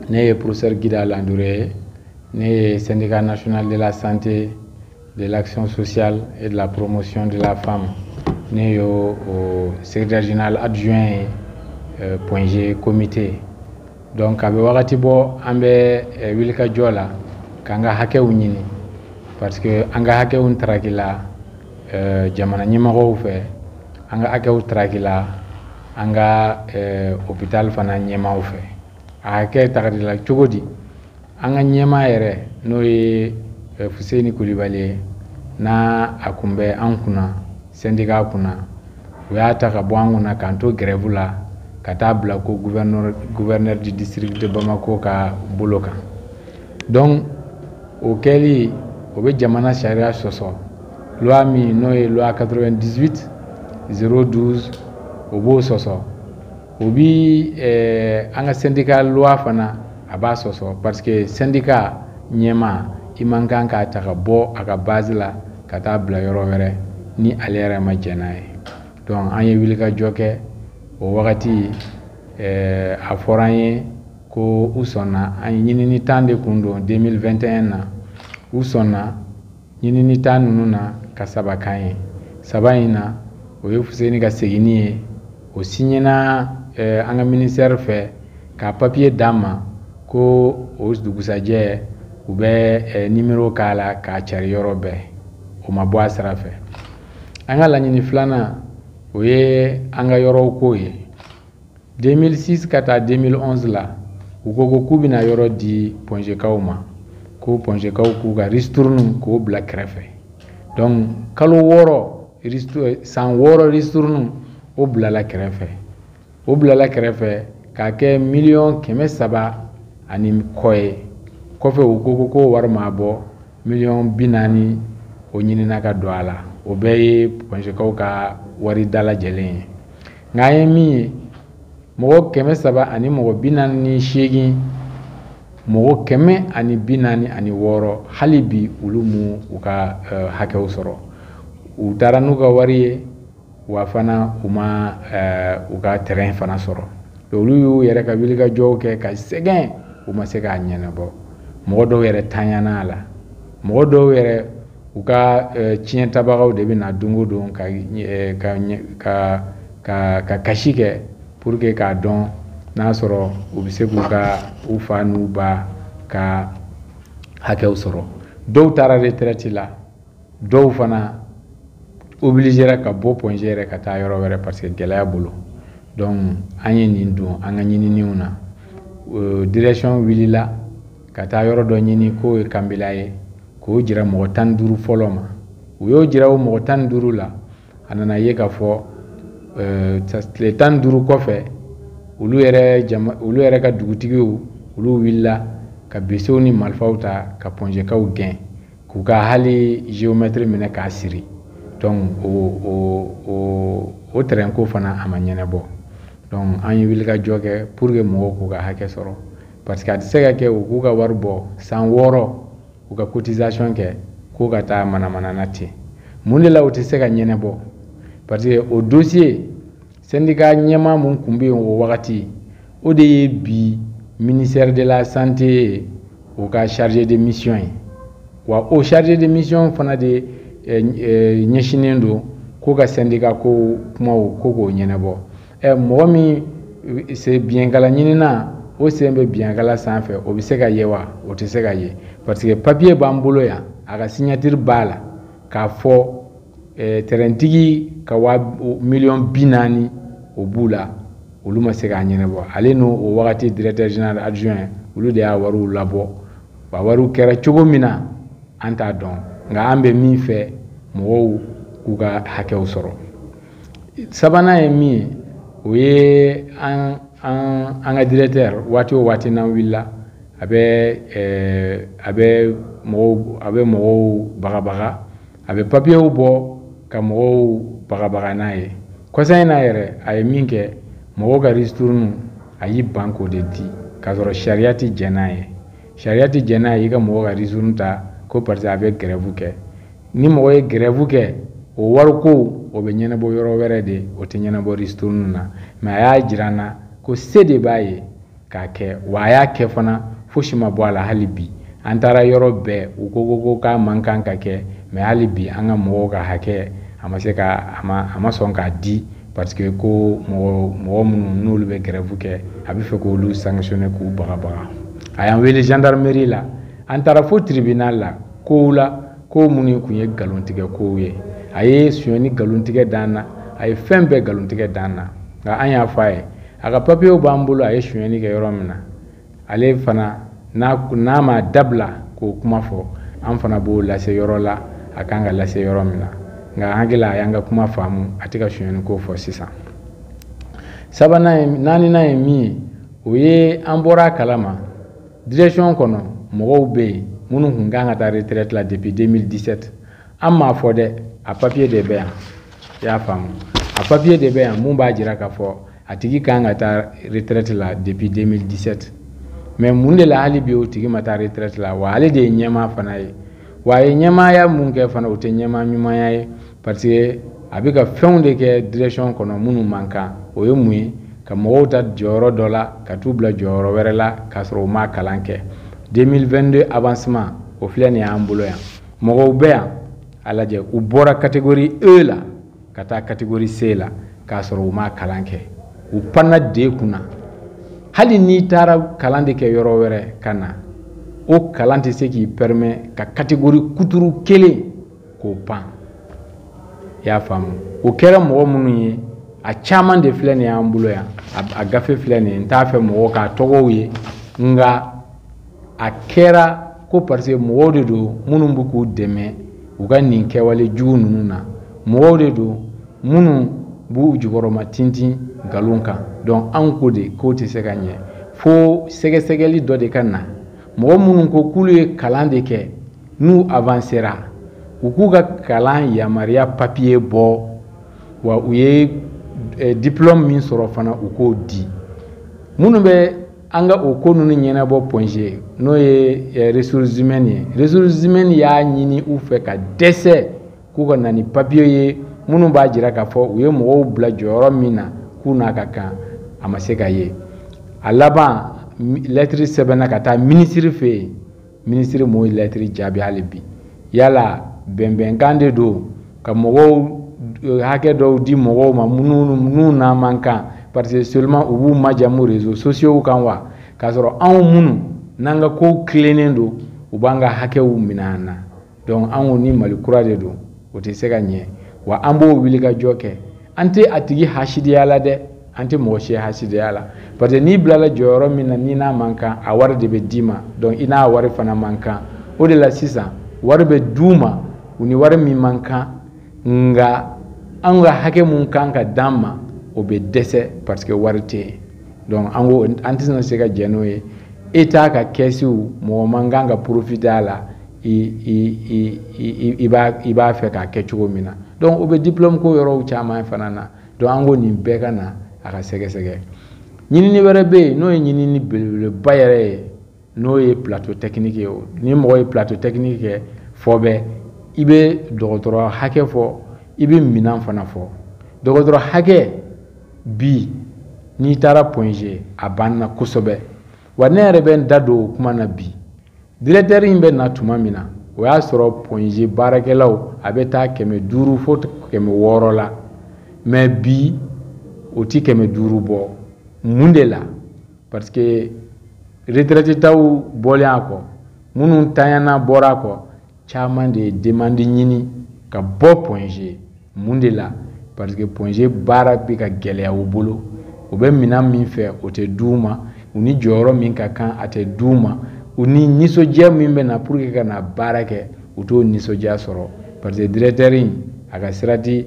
Ne ye professeur Guida Landouré ye. Ne ye Syndicat national de la santé, de l'action sociale et de la promotion de la femme, ne y'o o secrétaire général adjoint ye, Point G comité. Donc a bɛ wagati bɔ, an bɛ wulikajɔ la k'an ka hakɛw ɲini, parce que an ka hakɛw tarakila jamana ɲɛmɔgɔw fɛ, an ka hakɛw tarakila an ka hôpital fana ɲɛmaaw fɛ. A hakɛ tagarila cogo di? An ka ɲɛmaa yɛrɛ, n'o ye Fuseni Kulibali ye, n'a a kun bɛ an kunna, syndicat kunna, u y'a ta ka bɔ an kunna k'an to grève la, ka taa bila ko gouverneur du district de Bamako ka bolo kan. Donc o kɛli, o bɛ jamana sariya sɔsɔ. Loi min n'o ye loi 98 012, o b'o sɔsɔ. O bi an ka syndicat loi fana, a b'a sɔsɔ, parce que syndicat ɲɛmaa, i man kan k'a ta ka bɔ a ka base la ka taa bila yɔrɔ wɛrɛ ni ale yɛrɛ ma jɛn n'a ye. Donc an ye wulikajɔ kɛ o wagati. A fɔra an ye ko u sɔnna. An ye ɲinini 10 de kun don 2021 na. U sɔnna ɲinini 10 ninnu na ka saba kan ye. Saba in na, o ye Fuseni ka seginni ye. O signena an ka ministère fɛ ka papier d'an ma ko o dugusajɛ u bɛ numéro k'a la k'a cari yɔrɔ bɛɛ. O ma bɔ a sira fɛ. An ka laɲini filanan, o ye an ka yɔrɔw ko ye. 2006 ka taa 2011 la, u ko k'u bɛna yɔrɔ di Point Gkaw ma, ko Point Gkaw k'u ka ristourne k'o bila kɛrɛfɛ. Donc kalo 6, san 6 ristourne, o bilala kɛrɛfɛ. O bilala kɛrɛfɛ k'a kɛ miliyɔn 300 ani kɔ ye. Kɔfɛ, u ko ko wari ma bɔ, miliyɔn 40 o ɲinina ka don a la. O bɛɛ ye Point Gkaw ka wari dalajɛlen ye. Nka an ye min ye, mɔgɔ 300 ani mɔgɔ 48, mɔgɔ 146, hali bi olu m'u u ka hakɛw sɔrɔ. U taara n'u ka wari ye, wa fana u ma u ka terrain fana sɔrɔ. Olu y'u yɛrɛ ka wulikajɔw kɛ ka sɛgɛn, u ma se k'a ɲɛnabɔ. Mɔgɔ dɔw yɛrɛ tanyana a la. Mɔgɔ dɔw yɛrɛ, u ka tiɲɛ tabagaw de bɛ na don o don ka kasi kɛ pour que k'a dɔn n'a sɔrɔ u bɛ se k'u ka u fa n'u ba ka hakɛw sɔrɔ. Dɔw taara retraite la, dɔw fana obligera ka bɔ Point G yɛrɛ ka taa yɔrɔ wɛrɛ, parce que gɛlɛya bolo. Donc an ye nin don an ka ɲininiw na. Direction wulila ka taa yɔrɔ dɔ ɲini k'o ye Kanbila ye, k'o jira mɔgɔ 15 fɔlɔ ma. U y'o jira o mɔgɔ 15 la, a nana ye k'a fɔ tile 15 kɔfɛ, olu yɛrɛ jama, olu yɛrɛ ka dugutigiw, olu wulila ka besew ni marifaw ta ka Point Gkaw gɛn, k'u ka hali géomètre minɛ k'a siri. Donc o terrain ko fana, a ma ɲɛnabɔ. Donc an ye wulikajɔ kɛ pour que mɔgɔw k'u ka hakɛ sɔrɔ, parce que a tɛ se ka kɛ u k'u ka wari bɔ san 6, u ka cotisation kɛ, k'u ka taa manamana na ten. Mun de la o tɛ se ka ɲɛnabɔ? Parce que o dossier, syndicat ɲɛmaa mun kun bɛ yen o wagati, o de ye bi ministère de la Santé ye, o ka chargé de mission ye. Wa o chargé de mission fana de ɲɛsinnen don ko ka syndicat ko kumaw ko k'o ɲɛnabɔ. Mɔgɔ min se biɲɛkala ɲinina, o sen bɛ biɲɛkala sanfɛ, o bɛ se ka ye wa? O tɛ se ka ye, parce que papier b'an bolo yan, a ka signature b'a la k'a fɔ terrain-tigi ka wa miliyɔn 40 o b'u la. Olu ma se k'a ɲɛnabɔ. Ale n'o o wagati directeur général adjoint, olu de y'a wariw labɔ. Wa wariw kɛra cogo min na, an t'a dɔn. Nka an bɛ min fɛ, mɔgɔw k'u ka hakɛw sɔrɔ. Sabanan ye min ye, o ye an ka directeur. Waati o waati n'an wulila, a bɛ mɔgɔw bagabaga, a bɛ papiyew bɔ ka mɔgɔw bagabaga n'a ye. Kɔsa in na yɛrɛ, a ye min kɛ, mɔgɔw ka ristourne, a y'i ban k'o de di, k'a sɔrɔ sariya tɛ jɛn n'a ye. Sariya tɛ jɛn n'a ye i ka mɔgɔw ka ristourne ta ko parce que a bɛ grève kɛ. Ni mɔgɔ ye grève kɛ, o wariko, o bɛ ɲɛnabɔ yɔrɔ wɛrɛ de, o tɛ ɲɛnabɔ ristourne na. Mais a y'a jira n na ko se de b'a ye. k'a kɛ, wa a y'a kɛ fana, fosi ma bɔ a la hali bi. An taara yɔrɔ bɛɛ, u ko k'a man kan ka kɛ, mais hali bi an ka mɔgɔw ka hakɛ a ma se ka a ma sɔn k'a di, parce que ko mɔgɔ minnu n'olu bɛ grève kɛ, a bɛ fɛ k'olu sanctionner, k'u bagabaga. A y'an wele gendarmerie la, an taara fo tribunal la, kow la, ko minnu tun ye nkalontigɛ kow ye. A ye sonyɛni nkalontigɛ d'an na, a ye fɛn bɛɛ nkalontigɛ d'an na, nka an y'a fɔ a ye, a ka papiyew b'an bolo, a ye sonyɛni kɛ yɔrɔ min na, ale fana n'a ma dabila k'o kuma fɔ, an fana b'o lase yɔrɔ la a kan ka lase yɔrɔ min na. Nka an hakili la a y'an ka kuma faamu, a tɛ ka sonyɛni ko fɔ sisan. Sabanan ye, naaninan ye min ye, o ye an bɔra a kalama direction kɔnɔ, mɔgɔw bɛ yen minnu tun kan ka taa retraite la depuis 2017. An m'a fɔ dɛ, a papier de bɛ yan, i y'a faamu, a papier de bɛ yan mun b'a jira k'a fɔ a tigi kan ka taa retraite la depuis 2017. Mais mun de la hali bi o tigi ma taa retraite la? Wa ale de ye ɲɛmaa fana ye, wa a ye ɲɛmaaya mun kɛ fana, o tɛ ɲɛmaa ɲumanya ye, parce que a bɛ ka fɛnw de kɛ direction kɔnɔ minnu man kan. O ye mun ye? Ka mɔgɔw ta jɔyɔrɔ dɔ la ka t'u bila jɔyɔrɔ wɛrɛ la k'a sɔrɔ u ma kalan kɛ. 2022 avancement, o filɛ nin y'an bolo yan, mɔgɔw bɛ yan, a lajɛ, u bɔra catégorie E la ka taa catégorie C la k'a sɔrɔ u ma kalan kɛ, u panna D kunna. Hali n'i taara kalan de kɛ yɔrɔ wɛrɛ ka na, o kalan tɛ se k'i permet ka catégorie kuturu kelen k'o pan, i y'a faamu. O kɛra mɔgɔ minnu ye, a caman de filɛ nin y'an bolo yan, a gafe filɛ nin ye, n t'a fɛ mɔgɔw k'a tɔgɔw ye, nka a kɛra ko parce que mɔgɔw de don minnu bɛ k'u dɛmɛ u ka nin kɛwale jugu ninnu na, mɔgɔw de don minnu b'u jukɔrɔma tintin nkalon kan. Donc anw ko de k'o tɛ se ka ɲɛ fo sɛgɛsɛgɛli dɔ de ka na. Mɔgɔ minnu ko k'olu ye kalan de kɛ, n'u avancera, u k'u ka kalan yamaruya papier bɔ, wa u ye diplôme min sɔrɔ fana, u k'o di. Minnu bɛ an ka o ko ninnu ɲɛnabɔ Point G, n'o ye ressources humaines ye, ressources humaines y'a ɲini u fɛ ka dɛsɛ k'u ka na ni papier ye minnu b'a jira k'a fɔ u ye mɔgɔw bila jɔyɔrɔ min na k'u n'a ka kan, a ma se ka ye. A laban, lɛtiri sɛbɛnna ka taa minisiri fɛ yen, minisiri m'o lɛtiri jaabi hali bi. Yala bɛnbɛnkan de don ka mɔgɔw hakɛ dɔw di mɔgɔw ma minnu n'a man kan, parce que seulement u b'u majamu réseaux sociaux kan wa, k'a sɔrɔ anw minnu n'an ka kow tilennen don, u b'an ka hakɛw minɛ an na. Donc an ko ni Mali kura de don, o tɛ se ka ɲɛ, wa an b'o wulikajɔ kɛ. An tɛ a tigi hasidiya la dɛ, an tɛ mɔgɔ si hasidiya la, parce que n'i bilala jɔyɔrɔ min na, n'i n'a man kan, a wari de bɛ d'i ma, donc i n'a wari fana man kan. O de la sisan wari bɛ d'u ma, u ni wari min man kan, nka an ka hakɛ mun kan ka d'an ma, o bɛ dɛsɛ parce que wari tɛ yen. Donc an ko an tɛna se ka jɛn n'o ye. État ka kɛsiw, mɔgɔ man kan ka profiter a la i b'a fɛ k'a kɛ cogo min na. Donc o bɛ diplôme ko yɔrɔw caman fana na. Donc an ko nin bɛɛ ka na a ka sɛgɛsɛgɛ. Ɲinini wɛrɛ bɛ yen, n'o ye ɲinini belebeleba yɛrɛ ye, n'o ye plateau technique ye. Ni mɔgɔ ye plateau technique kɛ fɔ bɛɛ, i bɛ dɔgɔtɔrɔ hakɛ fɔ, i bɛ minɛn fana fɔ. Dɔgɔtɔrɔ hakɛ bi, n'i taara Point G, a banna kosɛbɛ. Wa ne yɛrɛ bɛ n da don o kuma na bi. Directeur in bɛ na tuma min na, o y'a sɔrɔ Point G baarakɛlaw a bɛ taa 500 fo 600 la, mais bi o ti 500 bɔ. Mun de la? Parce que retraité taw bɔlen a kɔ, minnu tanyana bɔra a kɔ, caman de ye demande ɲini ka bɔ Point G. Mun de la? Parce que Point G baara bɛ ka gɛlɛya u bolo, u bɛ minɛn min fɛ o tɛ d'u ma, u ni jɔyɔrɔ min ka kan a tɛ d'u ma, u ni nisɔndiya min bɛ na pour que ka na baara kɛ, u t'o nisɔndiya sɔrɔ, parce que directeur in a ka sira ti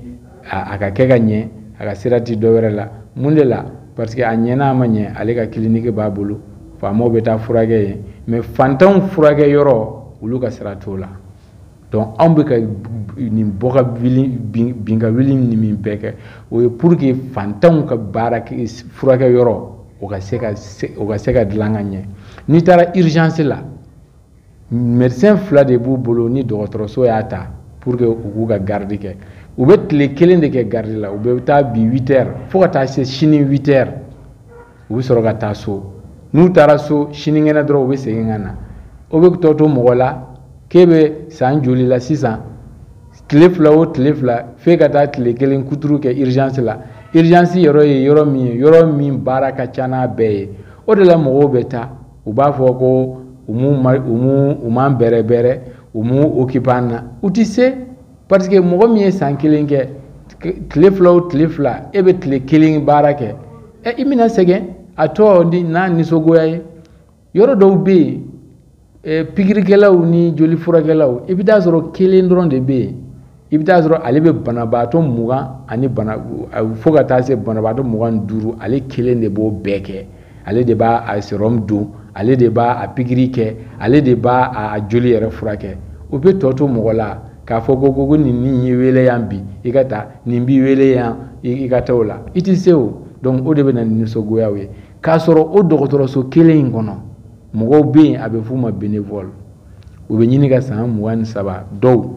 a ka kɛ ka ɲɛ, a ka sira ti dɔ wɛrɛ la. Mun de la? Parce que a ɲɛna a ma ɲɛ, ale ka clinique b'a bolo, faamaw bɛ taa furakɛ yen, mais fantanw furakɛ yɔrɔ, olu ka sira t'o la. Donc anw bɛ ka nin bɔ ka wuli, bin ka wuli ni min bɛɛ kɛ, o ye pour que fantanw ka baara furakɛ yɔrɔ, o ka se ka dilan ka ɲɛ. N'i taara urgence la, médecin 2 de b'u bolo ni dɔgɔtɔrɔso y'a ta pour que u k'u ka garde kɛ. U bɛ tile kelen de kɛ garde la, u bɛ taa bi 8 heures fo ka taa se sini 8 heures, u bɛ sɔrɔ ka taa so. N'u taara so sinikɛnɛ dɔrɔn, u bɛ segin ka na. O bɛ tɔ to mɔgɔ la k'e bɛ san joli la sisan? Tile 2 o tile 2, f'e ka taa tile 1 kuturu kɛ urgence la. Urgence yɔrɔ ye yɔrɔ min ye, yɔrɔ min baara ka ca n'a bɛɛ ye. O de la mɔgɔw bɛ taa, u b'a fɔ ko u m'u ma, u m'u u m'an bɛrɛ bɛrɛ, u m'u occuper an na. U ti se, parce que mɔgɔ min ye san 1 kɛ, tile 2 o tile 2, e bɛ tile 1 baara kɛ, ɛ, i bɛna sɛgɛn. A tɔ ni n'a nisɔngoya ye. Yɔrɔ dɔw bɛ yen, pikirikɛlaw ni joli furakɛlaw, i bɛ taa sɔrɔ kelen dɔrɔn de bɛ yen. I bɛ taa sɔrɔ ale bɛ banabaatɔ 20 ani bana fo ka taa se banabaatɔ 25, ale kelen de b'o bɛɛ kɛ. Ale de b'a a sérum don, ale de b'a a pikiri kɛ, ale de b'a a joli yɛrɛ furakɛ. O bɛ tɔ to mɔgɔ la k'a fɔ ko nin y'i wele yan bi, i ka taa, nin b'i wele yan, i ka taa o la, i ti se o. Donc o de bɛ na ni nisɔngoyaw ye. K'a sɔrɔ o dɔgɔtɔrɔso kelen in kɔnɔ, mɔgɔw bɛ yen, a bɛ f'u ma bénévole, u bɛ ɲini ka san 23. Dɔw,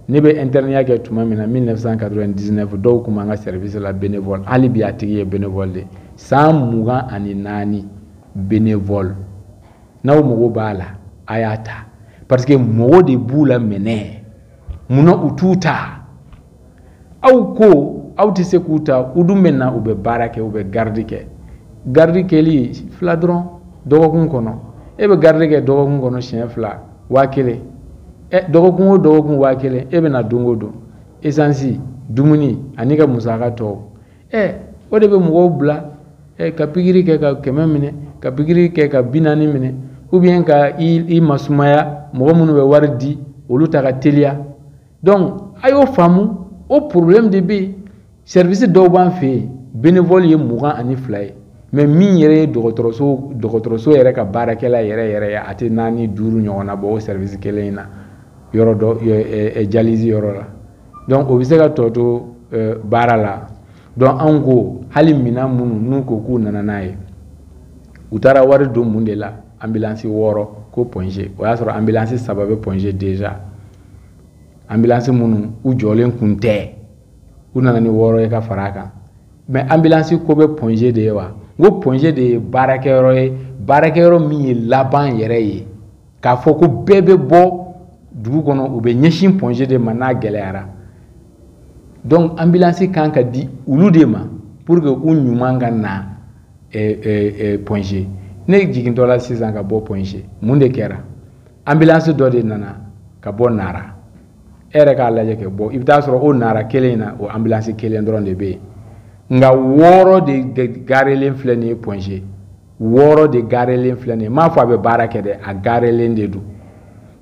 ne bɛ interniya kɛ tuma min na, 1999, dɔw tun b'an ka service la bénévole. Hali bi a tigi ye bénévole de, san 24 bénévole. N'aw mago b'a la, a y'a ta, parce que mɔgɔ de b'u la minɛ. Munna u t'u ta? Aw ko aw tɛ se k'u ta, u dun bɛ na, u bɛ baara kɛ, u bɛ garde kɛ. Garde kɛli fila dɔrɔn dɔgɔkun kɔnɔ, e bɛ garde kɛ dɔgɔkun kɔnɔ siɲɛ 2, 1000. Ɛ, dɔgɔkun o dɔgɔkun 1000, e bɛ na don o don, essence, dumuni ani ka musaka tɔw. Ɛ, o de bɛ mɔgɔw bila ɛ ka pikiri kɛ ka 100 minɛ, ka pikiri kɛ ka 40 minɛ, ou bien ka i masumaya mɔgɔ minnu bɛ wari di, olu ta ka teliya. Donc a y'o faamu, o problème de bɛ yen. Service dɔw b'an fɛ yen, bénévole ye 22 ye, mais min yɛrɛ ye dɔgɔtɔrɔso yɛrɛ ka baarakɛla yɛrɛ yɛrɛ ye, a tɛ 4 5 ɲɔgɔnna bɔ o service kelen in na, yɔrɔ dɔ dialyse yɔrɔ la. Donc o bɛ se ka tɔ to baara la. Donc anw ko hali minɛn minnu n'u ko k'u nana n'a ye, u taara wari don mun de la? Ambulance 6 ko Point G. O y'a sɔrɔ ambulance 3 bɛ Point G déjà. Ambulance minnu u jɔlen kun tɛ, u nana ni 6 ye ka fara a kan. Mais ambulance ko bɛ Point G de ye wa? N ko Point G de ye baarakɛyɔrɔ ye, baarakɛyɔrɔ min ye laban yɛrɛ ye, k'a fɔ ko bɛɛ bɛ bɔ dugu kɔnɔ, u bɛ ɲɛsin Point G de ma n'a gɛlɛyara. Donc ambulance kan ka di olu de ma pour que u ɲuman ka na Point G. Ne jigintɔ la sisan ka bɔ Point G, mun de kɛra? Ambulance dɔ de nana ka bɔ Nara. E yɛrɛ k'a lajɛ kɛ bɔ, i bɛ taa sɔrɔ o Nara kelen in na, o ambulance kelen dɔrɔn de bɛ yen. Nka 6 de garelen filɛ nin ye Point G. 6 de garelen filɛ nin ye. N m'a fɔ a bɛ baara kɛ dɛ, a garelen de don.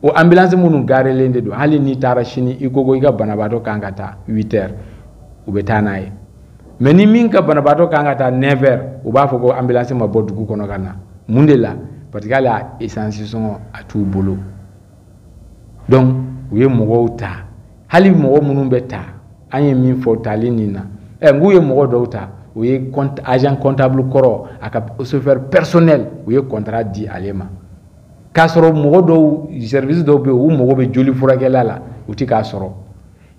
O ambulance minnu garelen de don, hali n'i taara sini, i ko i ka banabaatɔ kan ka taa 8 heures, u bɛ taa n'a ye. Mais ni min ka banabaatɔ kan ka taa 9 heures, u b'a fɔ ko ambulance ma bɔ dugu kɔnɔ ka na. Mun de la? Parce que hali a essence sɔngɔ a t'u bolo. Donc u ye mɔgɔw ta, hali mɔgɔ minnu bɛ ta, an ye min fɔ tali nin na, ɛ, n k'u ye mɔgɔ dɔw ta, o ye agent comptable kɔrɔ, a ka chauffeur personnel, u ye contrat di ale ma. K'a sɔrɔ mɔgɔ dɔw, service dɔw bɛ yen, u mago bɛ joli furakɛla la, u ti k'a sɔrɔ.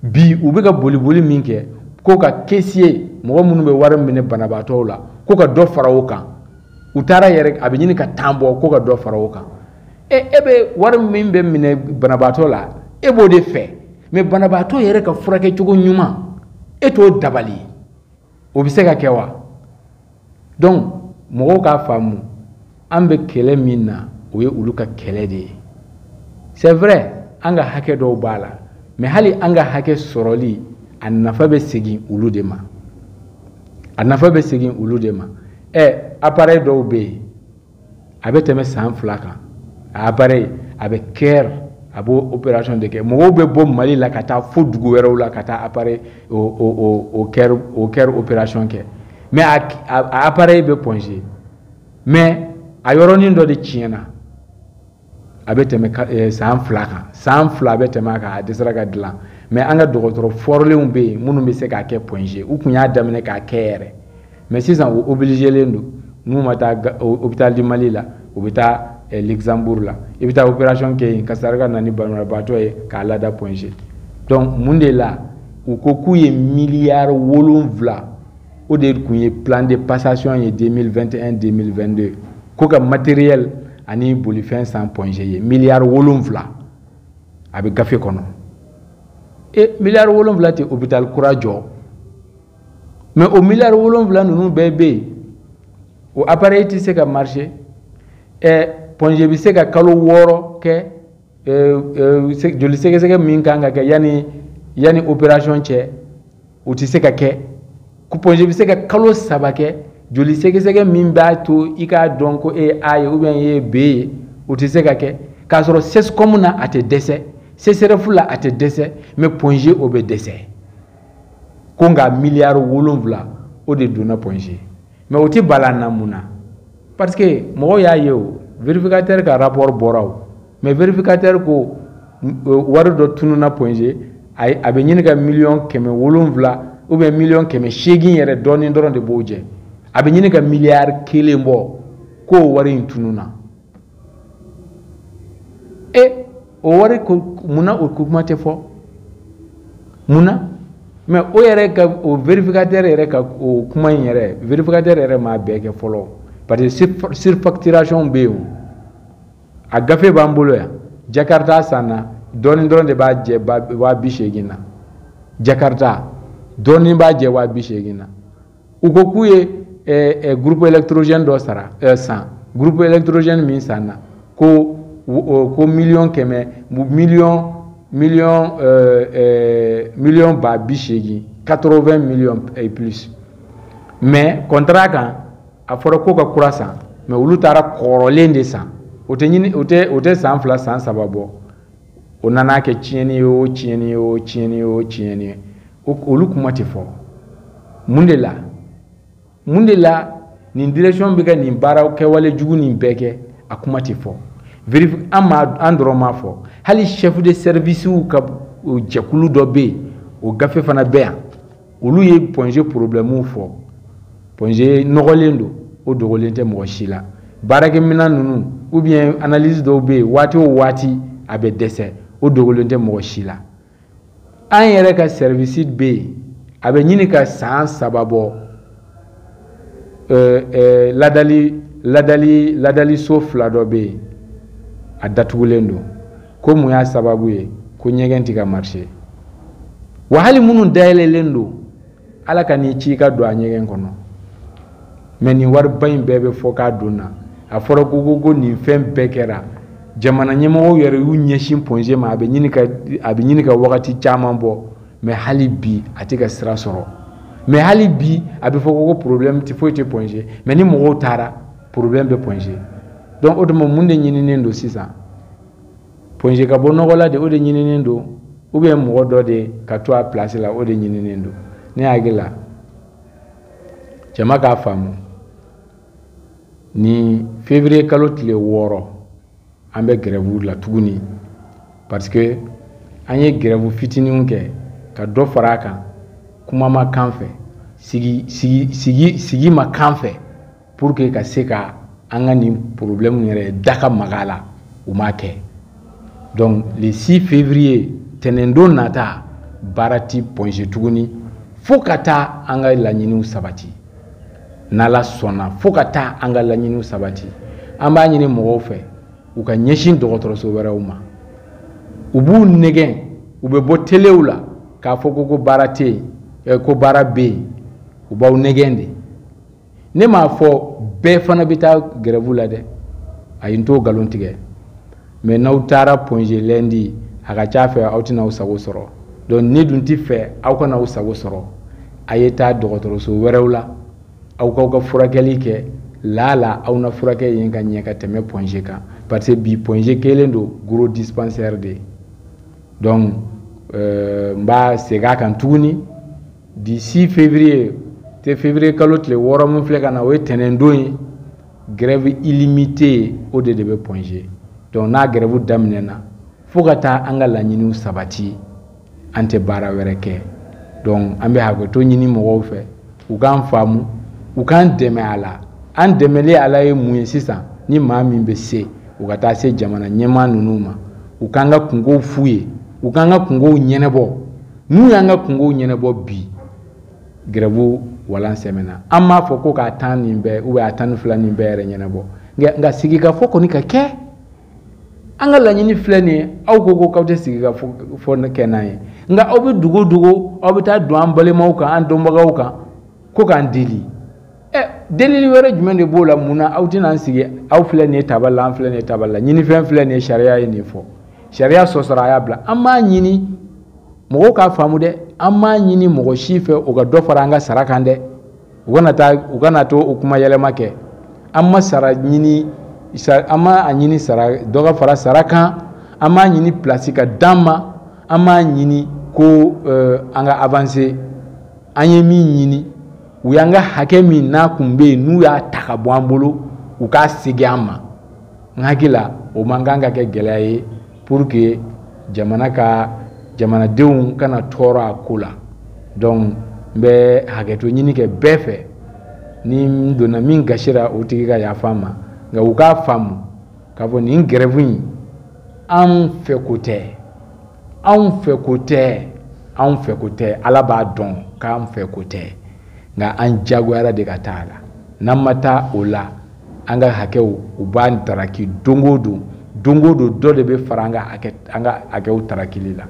Bi u bɛ ka boli boli min kɛ ko ka caissier, mɔgɔ minnu bɛ wari minɛ banabaatɔw la, ko ka dɔ fara o kan. U taara yɛrɛ, a bɛ ɲini ka tan bɔ, ko ka dɔ fara o kan. E, e bɛ wari min bɛ minɛ banabaatɔ la, e b'o de fɛ, mais banabaatɔ yɛrɛ ka furakɛcogo ɲuman, e t'o dabali. O bɛ se ka kɛ wa? Donc mɔgɔw k'a faamu, an bɛ kɛlɛ min na, o ye olu ka kɛlɛ de ye. C'est vrai, an ka hakɛ dɔw b'a la, mais hali an ka hakɛ sɔrɔli, a nafa bɛ segin olu de ma, a nafa bɛ segin olu de ma. Ɛ, appareil dɔw bɛ yen, a bɛ tɛmɛ san 2 kan. A appareil a bɛ cœur, a b'o opération de kɛ. Mɔgɔw bɛ bɔ Mali la ka taa fo dugu wɛrɛw la ka taa appareil o cœur opération kɛ. Mais a appareil bɛ Point G, mais a yɔrɔnin dɔ de tiɲɛna, a bɛ tɛmɛ san 2 kan, san 2 a bɛ tɛmɛ a kan, a dɛsɛra ka dilan. Mais an ka dɔgɔtɔrɔ fɔrilenw bɛ yen minnu bɛ se k'a kɛ Point G. U tun y'a daminɛ k'a kɛ yɛrɛ, mais sisan u obligélen don, n'u ma taa hôpital du Mali la, u bɛ taa Luxembourg la. I bɛ taa opération kɛ yen ka sɔrɔ ka na ni banabaatɔ ye k'a lada Point G. Donc mun de la u ko k'u ye miliyari 7, o de tun ye plan de passation ye 2021 2022. Ko ka matériel ani bolifɛn san Point G ye miliyari 7, a bɛ gafe kɔnɔ. E miliyari 7 tɛ hôpital kura jɔ, mais o miliyari 7 ninnu bɛɛ bɛ yen, o appareil tɛ se ka marcher. Point G bɛ se ka kalo 6 kɛ, joli sɛgɛsɛgɛ min kan ka kɛ yanni opération cɛ, o tɛ se ka kɛ. Point G bɛ se ka kalo 3 kɛ, joli sɛgɛsɛgɛ min b'a to i k'a dɔn ko e ye A ye ou bien e ye B ye, o tɛ se ka kɛ. K'a sɔrɔ CSCOM na a tɛ dɛsɛ, CSRéf la a tɛ dɛsɛ, mais Point G o bɛ dɛsɛ. Ko nka miliyari 7 o de donna Point G, mais o tɛ bala an na. Mun na? Parce que mɔgɔw y'a ye, o vérificateur ka rapport bɔra o, mais vérificateur ko wari dɔ tununna Point G, a bɛ ɲini ka miliyɔn 700 ou bien miliyɔn 800 yɛrɛ dɔɔnin dɔrɔn de b'o jɛ, a bɛ ɲini ka miliyari 1 bɔ, k'o wari in tununna. E o wari ko munna o kuma tɛ fɔ? Munna? Mais o yɛrɛ ka o vérificateur yɛrɛ ka o kuma in yɛrɛ, vérificateur yɛrɛ m'a bɛɛ kɛ fɔlɔ, parce que surfacturation bɛ yen. O a gafe b'an bolo yan. Jakarta sanna, dɔɔnin dɔrɔn de b'a jɛ 80 000 na. Jakarta dɔɔnin b'a jɛ 80 000 na. U ko k'u ye groupe électrogène dɔ sara san. Groupe électrogène min sanna, ko miliyɔn 100 miliyɔn 80 000, 80 millions et plus. Mais contrat kan a fɔra ko ka kura san, mais olu taara kɔrɔlen de san. O tɛ ɲini, o tɛ san 2, san 3 bɔ, o nana kɛ tiɲɛni ye o, tiɲɛni ye o, tiɲɛni ye o, tiɲɛni ye. Olu kuma tɛ fɔ. Mun de la? Mun de la nin direction bɛ ka nin baara kɛwale jugu nin bɛɛ kɛ, a kuma tɛ fɔ? Vérifie, an ma an dɔrɔn m'a fɔ, hali chef de service ka jɛkulu dɔ bɛ yen, o gafe fana bɛ yan, olu ye Point G problème fɔ. Point G nɔgɔlen don, o dogolen tɛ mɔgɔ si la. Baarakɛminɛn ninnu ou bien analyse dɔw bɛ yen, waati o waati a bɛ dɛsɛ, o dogolen tɛ mɔgɔ si la. An yɛrɛ ka service bɛ yen, a bɛ ɲini ka san 3 bɔ, ladali so 2 dɔ bɛ yen, a datugulen don. Ko mun y'a sababu ye? Ko ɲɛgɛn tɛ ka marcher. Wa hali minnu dayɛlɛlen don, Ala ka n'i ci i ka don a ɲɛgɛn kɔnɔ. Mais nin wariba in bɛɛ bɛ fɔ k'a donna. A fɔra ko nin fɛn bɛɛ kɛra, jamana ɲɛmɔgɔw yɛrɛ y'u ɲɛsin Point G ma, a bɛ ɲini ka wagati caman bɔ, mais hali bi a tɛ ka sira sɔrɔ. Mais hali bi a bɛ fɔ ko problème tɛ foyi tɛ Point G, mais ni mɔgɔw taara, problème bɛ Point G. Donc o tuma mun de ɲininen don sisan? Point G ka bɔ nɔgɔ la de, o de ɲininen don, ou bien mɔgɔ dɔ de ka to a place la, o de ɲininen don? Ne hakili la, jama k'a faamu, ni février kalo tile 6, an bɛ grève la tuguni, parce que an ye grève fitininw kɛ ka dɔ fara a kan. Kuma ma kan fɛ, sigi sigi sigi sigi ma kan fɛ, pour que ka se ka an ka nin problème yɛrɛ da ka maga a la, u m'a kɛ. Donc le 6 février, tɛnɛndon nata, baara ti Point G tuguni fo ka taa an ka laɲiniw sabati. N'Ala sɔnna, fo ka taa an ka laɲiniw sabati. An b'a ɲini mɔgɔw fɛ, u ka ɲɛsin dɔgɔtɔrɔso wɛrɛw ma. U b'u nɛgɛn, u bɛ bɔ telew la k'a fɔ ko baara tɛ yen, ko baara bɛ yen, u b'aw nɛgɛn de. Ne m'a fɔ bɛɛ fana bɛ taa grève la dɛ, ayi, n t'o nkalon tigɛ. Mais n'aw taara Point G lundi, a ka ca fɛ aw tɛna aw sago sɔrɔ. Donc ne dun ti fɛ aw kana aw sago sɔrɔ. A ye taa dɔgɔtɔrɔso wɛrɛw la, aw k'aw ka furakɛli kɛ laala, aw na furakɛ yen ka ɲɛ ka tɛmɛ Point G kan, parce que bi Point G kɛlen don gros dispensaire de ye. Donc n b'a segin a kan tuguni, du 6 février te, février kalo tile 6 min filɛ ka na, o ye tɛnɛndon ye, grève illimitée o de bɛ Point G. Donc n'a grève daminɛna, fo ka taa an ka laɲiniw sabati, an tɛ baara wɛrɛ kɛ. Donc an bɛ hakɛto ɲini mɔgɔw fɛ, u k'an faamu, u k'an dɛmɛ a la. An dɛmɛli a la ye mun ye sisan? Ni maa min bɛ se, u ka taa se jamana ɲɛmaa ninnu ma, u k'an ka kungow f'u ye, u k'an ka kungow ɲɛnabɔ. N'u y'an ka kungow ɲɛnabɔ bi, grève walan sɛmɛna. An m'a fɔ ko k'a 10 nin bɛɛ ou bien a 12 nin bɛɛ yɛrɛ ɲɛnabɔ. Nka sigikafɔ kɔni ka kɛ. An ka laɲini filɛ nin ye, aw ko k'aw tɛ sigikafɔ kɛ n'an ye, nka aw bɛ dogo dogo, aw bɛ taa don an balimaw kan, an dɔnbagaw kan, ko k'an deli. Delili wɛrɛ jumɛn de b'o la? Mun na aw tɛna an sigi? Aw filɛ nin ye tabali la, an filɛ nin ye tabali la, ɲinifɛn filɛ nin ye, sariya ye nin fɔ, sariya sɔsɔra, a y'a bila. An b'a ɲini mɔgɔw k'a faamu dɛ, an b'a ɲini mɔgɔ si fɛ o ka dɔ fara an ka sara kan dɛ. U kana taa, u kana to o kuma yɛlɛma kɛ. An ma sara ɲini, an ma a ɲini sara dɔ ka fara sara kan, an m'a ɲini place ka d'an ma, an m'a ɲini ko an ka avancer. An ye min ɲini, u y'an ka hakɛ min n'a kun bɛ yen, n'u y'a ta ka bɔ an bolo, u k'a segin an ma. N hakili la, o man kan ka kɛ gɛlɛya ye pour que jamana ka jamanadenw kana tɔɔrɔ a ko la. Donc n bɛ hakɛto ɲini kɛ bɛɛ fɛ, ni n donna min gasira, o tigi ka yafa n ma. Nka u k'a faamu k'a fɔ nin grève in, anw fɛ ko tɛ, anw fɛ ko tɛ, anw fɛ ko tɛ. Ala b'a dɔn k'an fɛ ko tɛ, nka an jagoyara de ka taa a la. N'an ma taa o la, an ka hakɛw u b'an taraki don o don, don o don dɔ de bɛ fara an ka hakɛ, an ka hakɛw tarakili la.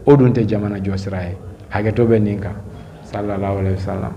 O dun tɛ jamana jɔ sira ye. Hakɛto bɛ nin kan. Sallallahu alaihi wasallam.